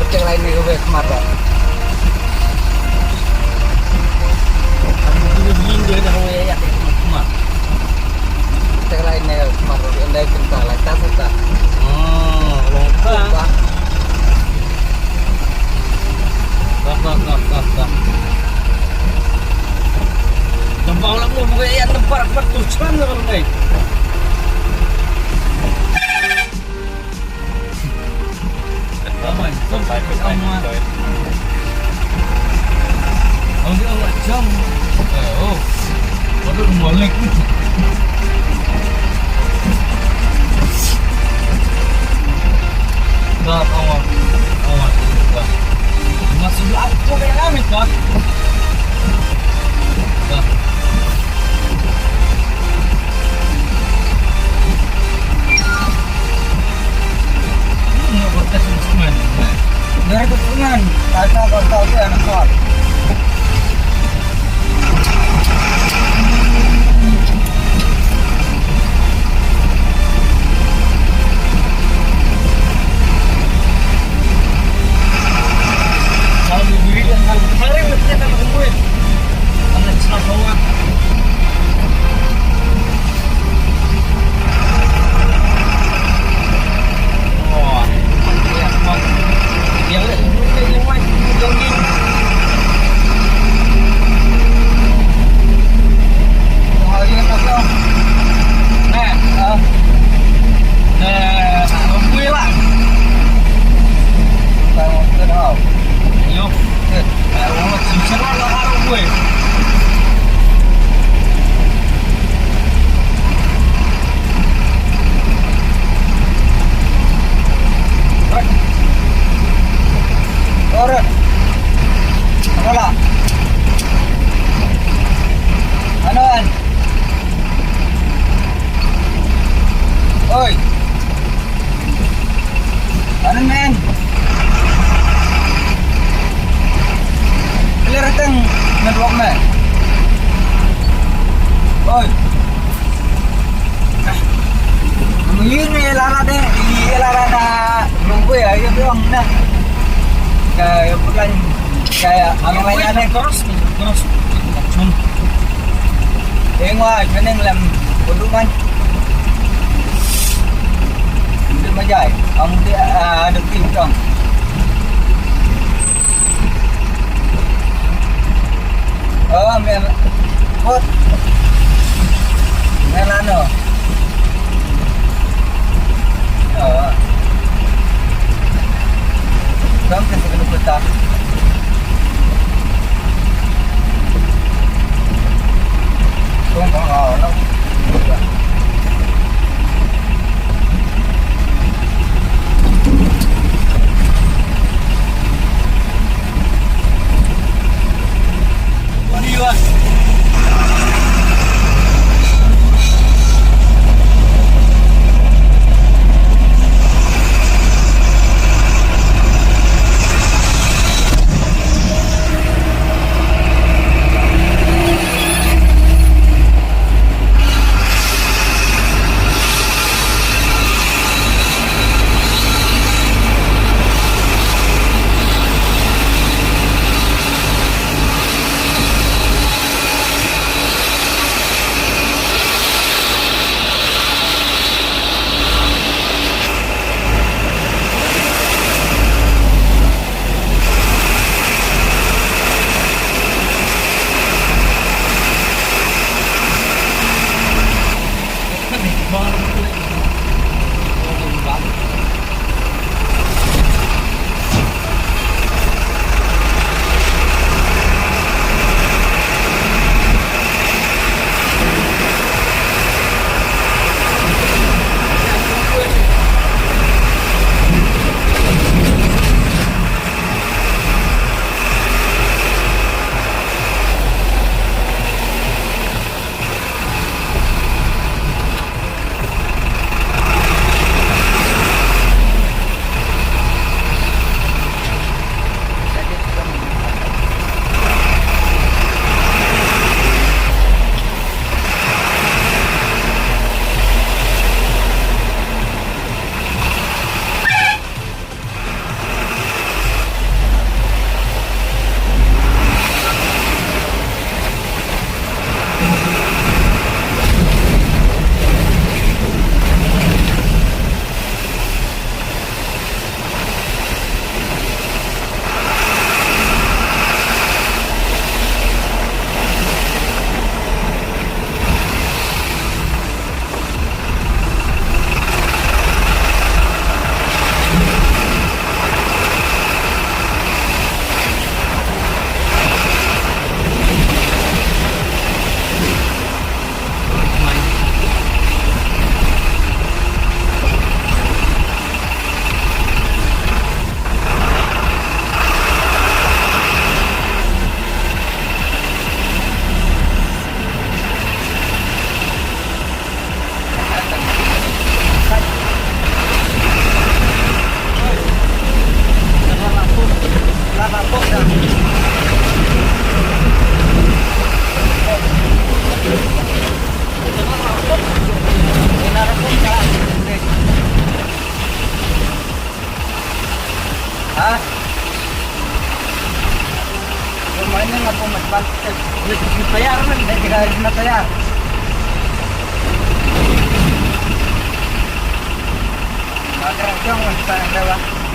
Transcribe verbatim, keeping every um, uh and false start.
Teng lain ne kmar. Teng lain ne kmar, ynda kumta la ta sa ta. Oh, long ta. Ta, ta, ta, ta, ta. Tang ba la mo mo ya na par par tu chan la long dai. Ora. Hola. Ano, an? Oi. Ano, men? Clear tang network, men. Oi. Yun, eh, lara de, eh, lara na, nunggu ya, yun, yun, na. Kaya, bukan, kaya, ano nga yan, eh? Cross, cross. Engwa, kaneng lam, kuduman. Hindi majay, ang di, ah, ano, pintong. Oh, me kot. Me lano. Oh. Kam ke sekali kota. Kong kong oh, no. Tayar man, dai ka na tayar. Ba ka rang jong man sa na ba.